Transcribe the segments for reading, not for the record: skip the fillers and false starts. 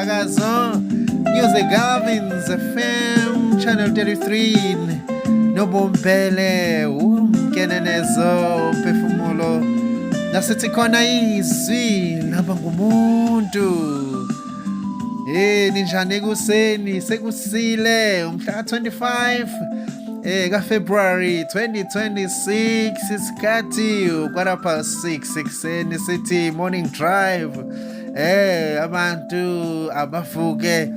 Umsakazo Music Gavins FM Channel 33 nobombele umkenenezo umphefumulo nasithi khona izwi laba ngumuntu. Hey, ninjani ekuseni? Sekusile umhla ka-25 kaFebruary 2026, isikhathi 6:15 ekuseni, sithi morning drive. Abantu abavuke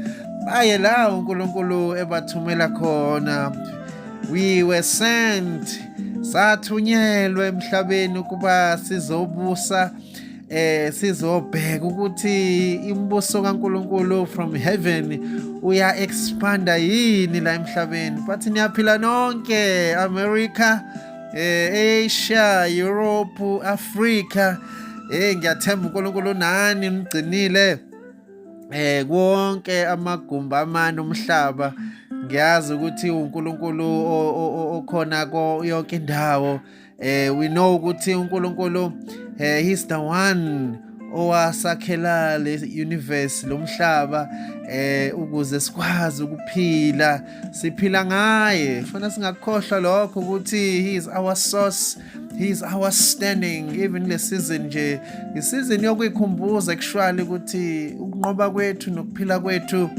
baye la uNkulunkulu ebathumela khona. We were sent, sathunyelwe emhlabeni ukuba sizobusa, sizobheka ukuthi imibuso kaNkulunkulu from heaven uya expanda yini la emhlabeni. But niyaphila nonke, America, Asia, Europe, Africa. Ngiyathemba uNkulunkulu nani nigcinile konke amagumbi amane umhlaba. Ngiyazi ukuthi uNkulunkulu okhona ko yonke indawo. We know ukuthi uNkulunkulu, he's the one owasakhela le universe, lomhlaba, ukuze sikwazi ukuphila, siphila ngaye. Funa singakukhohlwa lokho ukuthi he is our source, he is our standing. Even le season nje, isizini yokuyikhumbuza actually ukuthi ukunqoba kwethu nokuphila kwethu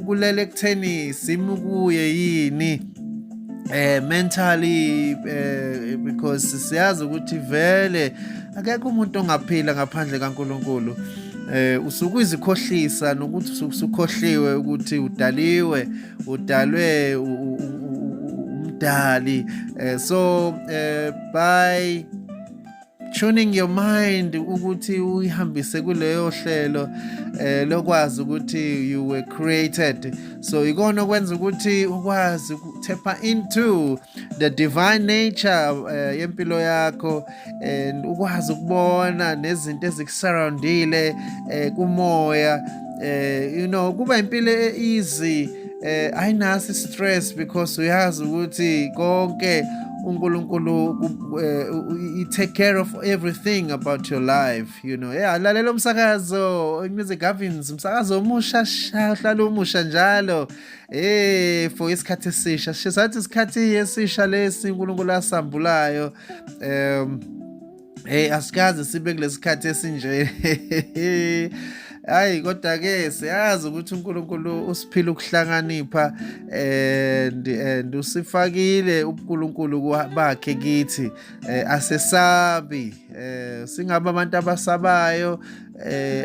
kulele ekutheni simi kuye yini mentally, because siyazi ukuthi vele akekho umuntu ongaphila ngaphandle kaNkulunkulu. Usuke uzikhohlisa nokuthi usuke usukhohliwe ukuthi udaliwe, udalwe umdali. So by tuning your mind ukuthi uyihambise kuleyo hlelo lokwazi ukuthi you were created, so ikona okwenza ukuthi ukwazi ukutap into the divine nature yempilo yakho and ukwazi ukubona nezinto ezikusurroundile kumoya. Kuba impilo easy, ayinaso stress because uyazi ukuthi konke uNkulunkulu he take care of everything about your life. Yeah, lalela umsakazo Music Gavins, umsakazo omusha sha, uhlala umusha njalo for isikhathi esisha. Sathi isikhathi esisha lesi uNkulunkulu asambulayo. Hey, asikaze sibe kulesikhathi esinje. Hayi, kodwa ke siyazi ukuthi uNkulunkulu usiphila ukuhlakanipha and usifakile ubuNkulunkulu bakhe kithi. Asesabi, singaba abantu abasabayo,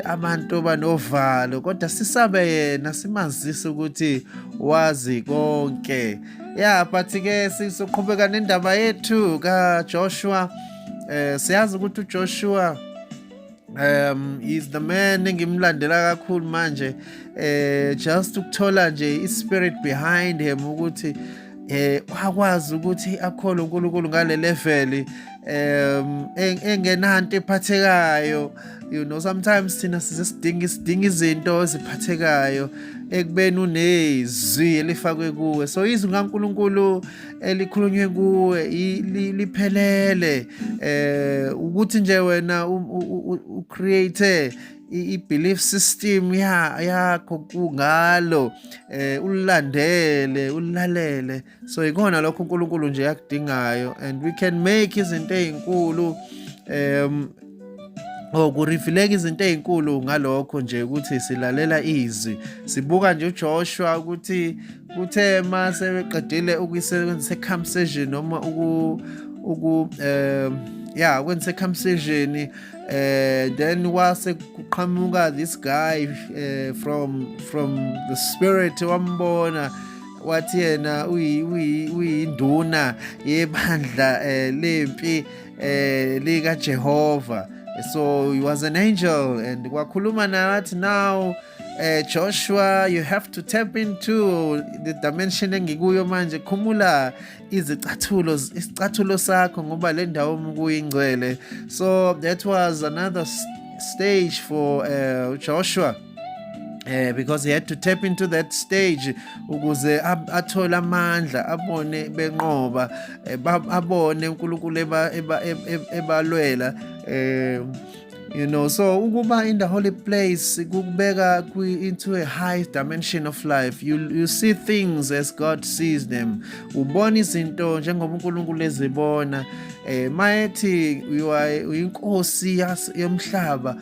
abantu banovalo, kodwa sisabe yena, simazise ukuthi wazi konke. Yeah, but ke sizoqhubeka nendaba yethu kaJoshua. Siyazi ukuthi uJoshua is the man engimlandela kakhulu manje, just ukuthola nje i-spirit behind him, ukuthi wakwazi ukuthi akholwe uNkulunkulu ngale level engenanto ephathekayo. Sometimes thina size sidinga izinto eziphathekayo ekubeni unezwi elifakwe kuwe. So izwi kaNkulunkulu elikhulunywe kuwe liphelele, ukuthi nje wena ucreate i-belief system yakho kungalo, ulandele, ulalele. So ikona lokho uNkulunkulu nje yakudingayo and we can make izinto ezinkulu, oh, kurevealeka izinto ezinkulu ngalokho nje ukuthi silalela izwi. Sibuka nje uJoshua ukuthi kuthe mase beqedile ukuyisebenzisa circumcision noma uku uku yeah, ukwenza circumcision, then wase kuqhamuka this guy from the spirit, wambona, wathi yena uyinduna yebandla lempi lika Jehova. So he was an angel and kwakhuluma naye, wathi, "Now, Joshua, you have to tap into the dimension engikuyo manje. Khumula izicathulo, isicathulo sakho, ngoba le ndawo kuyingcwele." So that was another stage for Joshua, because he had to tap into that stage ukuze athole amandla, abone benqoba, abone uNkulunkulu ebalwela. You know, so ukuba in the holy place kukubeka into a high dimension of life. You see things as God sees them. Ubona izinto njengoba uNkulunkulu ezibona. Mayethi you are uyinkosi yomhlaba,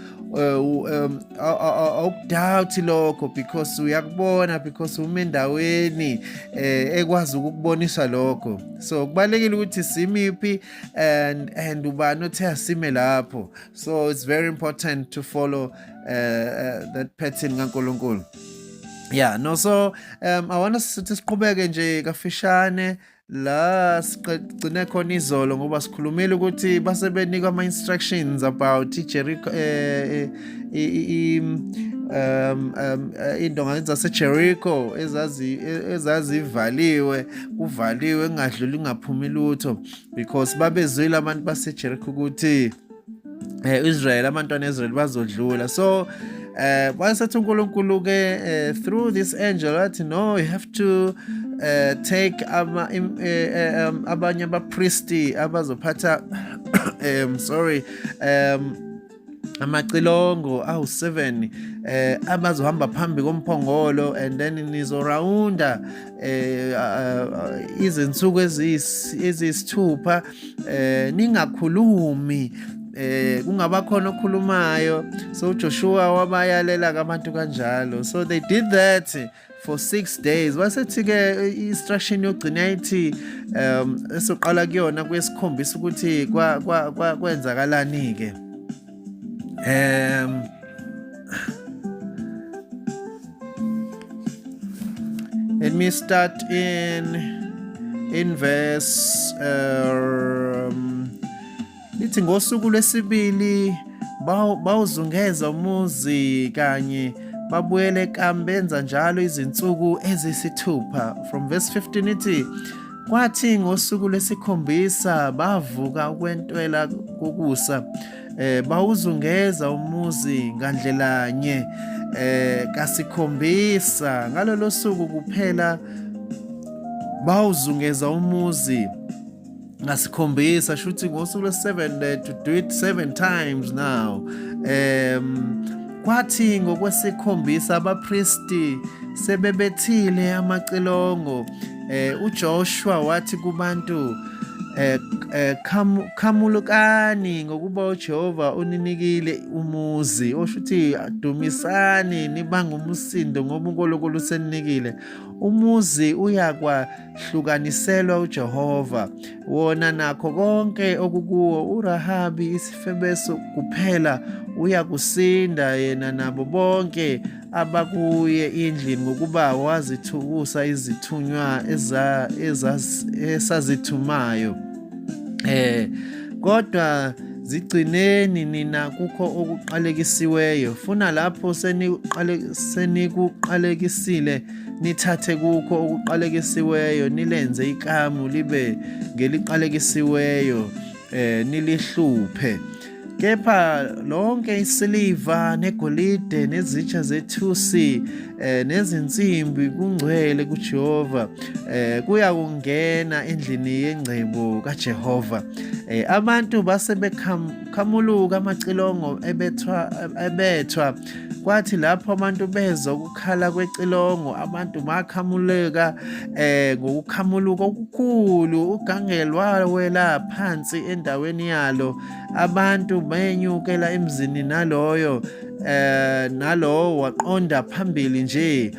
awukudoubt lokho because uyakubona, because uma endaweni ekwazi ukukubonisa lokho. So kubalekile ukuthi simiphi and ubani othe asime lapho. So it's very important to follow that pattern kaNkulunkulu. Yeah, no, so I want us ukuthi siqhubeke nje kafishane la sigcine khona izolo, ngoba sikhulumile ukuthi base benikwa ama-instructions about iJericho, indonga zaseJericho ezazivaliwe, kuvaliwe, kungadluli, kungaphumi lutho, because babezwile abantu baseJericho ukuthi Israel, abantwana Israel bazodlula. So wasethi uNkulunkulu ke through this angel wathi, no, you have to take ama abanye abapristi abazophatha, sorry, amacilongo awu-7 abazohamba phambi komphongolo, and then nizorawunda izinsuku eziyisithupha, ningakhulumi, kungaba khona okhulumayo. So uJoshua wabayalela abantu kanjalo. So they did that for 6 days. Wasethi ke instruction yogcina yayithi, esoqala kuyona kwesikhombisa ukuthi kwenzakalani ke. Let me start in verse, lithi ngosuku lwesibili bawuzungeza umuzi kanye, babuyele ekambu, benza njalo izinsuku ezisithupha. From verse 15 ithi, kwathi ngosuku lwesikhombisa bavuka ukwentwela kokusa, bawuzungeza umuzi ngandlelanye kasikhombisa. Ngalolo suku kuphela bawuzungeza umuzi ngasikhombisa, shuthi ngosuku lwe-7, to do it seven times now. Kwathi ngokwesikhombisa abapristi sebebethile amacilongo, uJoshua wathi kubantu, khamulukani, ngokuba uJehova uninikile umuzi. Osho ukuthi dumisani, nibanga umsindo, ngoba uNkulunkulu useninikile umuzi. Uyakwahlukaniselwa uJehova wona nakho konke okukuwo. URahabi isifebeso kuphela uyakusinda, yena nabo bonke abakuye endlini, ngokuba wazithukusa izithunywa esazithumayo. Kodwa zigcineni nina kukho okuqalekisiweyo, funa lapho senikuqalekisile nithathe kukho okuqalekisiweyo, nilenze ikamu libe ngeliqalekisiweyo, nilihluphe. Kepha lonke isiliva negolide nezitsha zethusi nezinsimbi kungcwele kuJehova, kuya kungena endlini yengcebo kaJehova. Abantu base bekhamuluka, amacilongo ebethwa. Kwathi lapho abantu bezwa ukukhala kwecilongo, abantu bakhamuleka ngokukhamuluka okukhulu, ugange lwawela phansi endaweni yalo. Abantu benyukela emzini, naloyo nalowo waqonda phambili nje,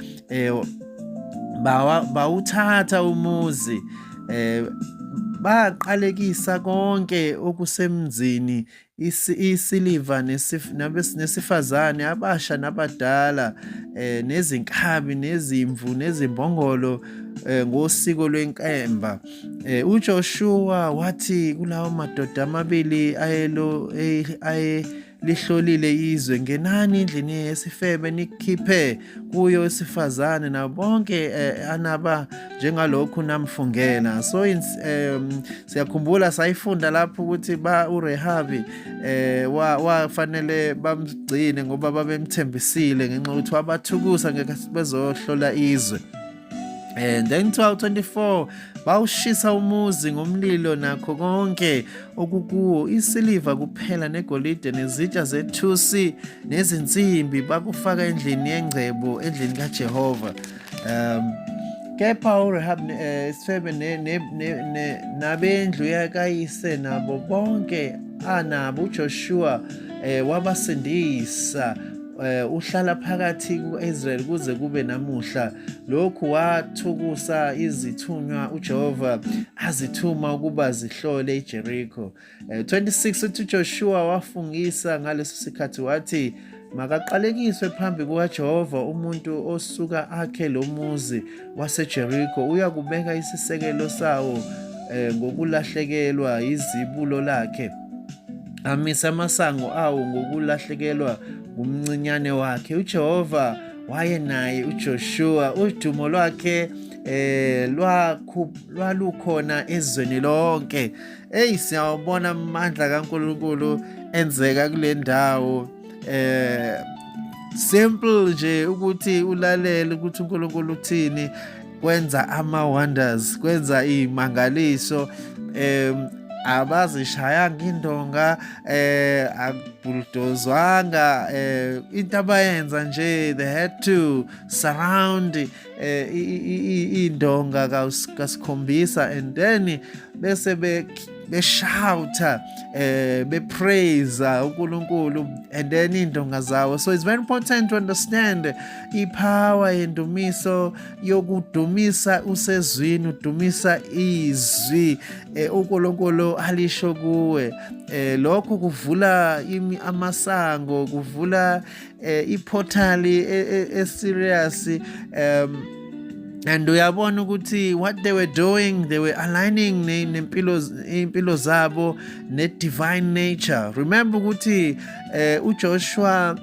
bawuthatha umuzi, baqalekisa konke okusemzini, isiliva nesifazane, abasha nabadala, nezinkabi nezimvu nezimbongolo, ngosiko lwenkemba. UJoshua wathi kulawo madoda amabili ayelo ayelihlolile izwe, ngenani endlini yesifebe, nikhiphe kuyo isifazane nabo bonke anaba njengalokhu namfungela. So siyakhumbula sayifunda lapho ukuthi ba uRehabi wafanele bamgcine ngoba babemthembisile, ngenxa yokuthi wabathukusa ngenkathi bezohlola izwe. And then 1224 Bawushisa umuzi ngomlilo nakho konke okukuwo, isiliva kuphela negolide nezitsha zethusi nezinsimbi bakufaka endlini yengcebo endlini kaJehova. Kepha uRahabi isifebe nabendlu yakayise nabo bonke anabo uJoshua wabasindisa, uhlala phakathi ku-Israel kuze kube namuhla. Lokhu wathukusa izithunywa uJehova azithuma ukuba zihlole iJeriko. 26 uthi uJoshua wafungisa ngaleso sikhathi wathi, makaqalekiswe phambi kukaJehova umuntu osuka akhe lo muzi waseJeriko, uyakubeka isisekelo sawo ngokulahlekelwa izibulo lakhe, amise amasango awo ngokulahlekelwa ngumncinyane wakhe. UJehova wayenaye uJoshua, udumo lwakhe lwalukhona ezweni lonke. Hey, siyawubona amandla kaNkulunkulu enzeka kule ndawo. Simple nje ukuthi ulalele ukuthi uNkulunkulu uthini, kwenza ama wonders, kwenza imangaliso. Abazishayanga indonga, akubulldozwanga. Into abayenza nje, they had to surround indonga kasikhombisa and then bese beshouta, bepraise uNkulunkulu and then indonga zawo. So it's very important to understand ipower yendumiso, yokudumisa usezwini, udumisa izwi uNkulunkulu alisho kuwe. Lokho kuvula amasango, kuvula iportal e-serious, and uyabona ukuthi what they were doing, they were aligning nempilo, impilo zabo ne-divine nature. Remember ukuthi uJoshua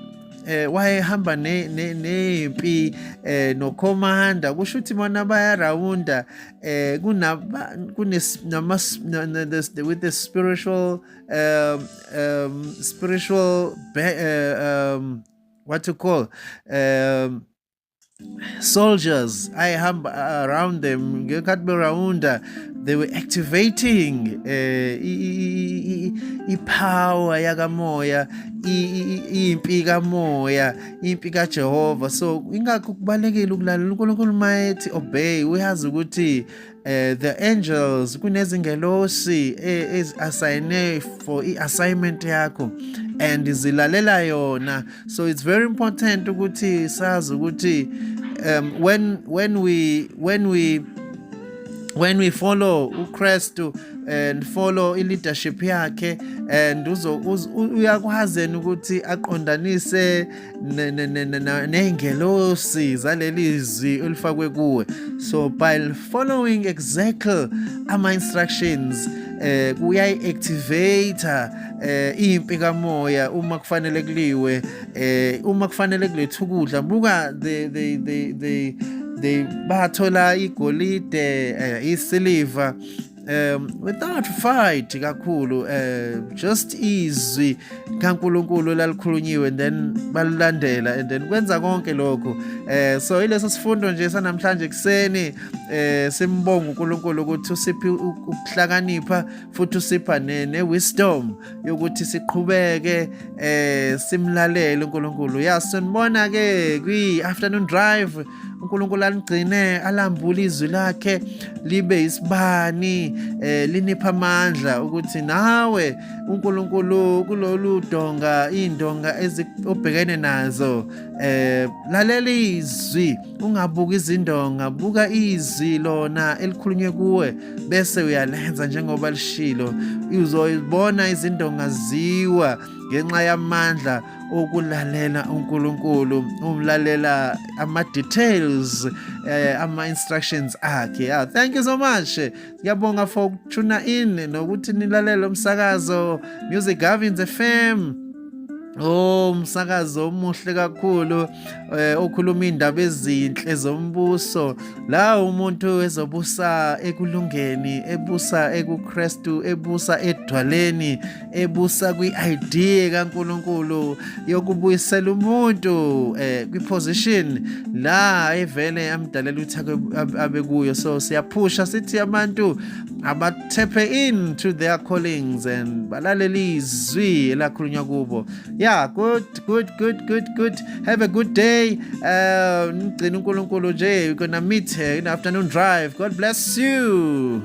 wayehamba nempi nocommander, kusho ukuthi bona bayarawunda kunaba kunes nama with the spiritual what to call soldiers ayehamba around them. Ngenkathi berawunda, they were activating ipower yakamoya, impi kamoya, impi kaJehova. So ingakho kubalekile ukulalela uNkulunkulu. Mayethi obey, uyazi ukuthi the angels, kunezingelosi ezi-assigne for i-assignment yakho and zilalela yona. So it's very important ukuthi sazi ukuthi when we follow uKristu and follow i-leadership yakhe and uyakwazi yena ukuthi aqondanise ney'ngelosi zaleli zwi olifakwe kuwe. So by following exactly ama-instructions, kuyayi-activate impi kamoya uma kufanele kuliwe, uma kufanele kulethwe ukudla. Buka, they bathola igolide, isiliva without fight kakhulu, just izwi kaNkulunkulu lalikhulunyiwe and then balilandela and then kwenza konke lokho. So ileso sifundo nje sanamhlanje kuseni. Simbonga uNkulunkulu ukuthi usiphi ukuhlakanipha futhi usipha ne wisdom yokuthi siqhubeke simlalele uNkulunkulu. Ya, sonibona ke kwi afternoon drive. uNkulunkulu aligcine, alambule izwi lakhe libe isibani, linipha amandla ukuthi nawe uNkulunkulu kulolu donga, indonga obhekene nazo, lalela izwi, ungabuki izindonga, buka izwi lona elikhulunywe kuwe bese uyalenza njengoba lishilo. Uzoyibona izindonga ziwa ngenxa yamandla okulalela uNkulunkulu, umlalela ama details, ama instructions akhe. Yeah, thank you so much. Siyabonga for tune in nokuthi nilalele umsakazo Music Gavins FM. Oh, umsakazo omuhle kakhulu okhuluma indaba ezinhle zombuso, la umuntu ezobusa ekulungeni, ebusa ekuKristu, ebusa edwaleni, ebusa kwi-idea kaNkuluNkulu yokubuyisela umuntu kwi-position la evele amdalela ukuthi abe kuyo. So siyaphusha sithi abantu abathephe in to their callings and balalela izwi elakhulunywa kubo. Yeah, good, good, good, good, good. Have a good day. Ngigcina uNkulunkulu nje. We're gonna meet in the afternoon drive. God bless you.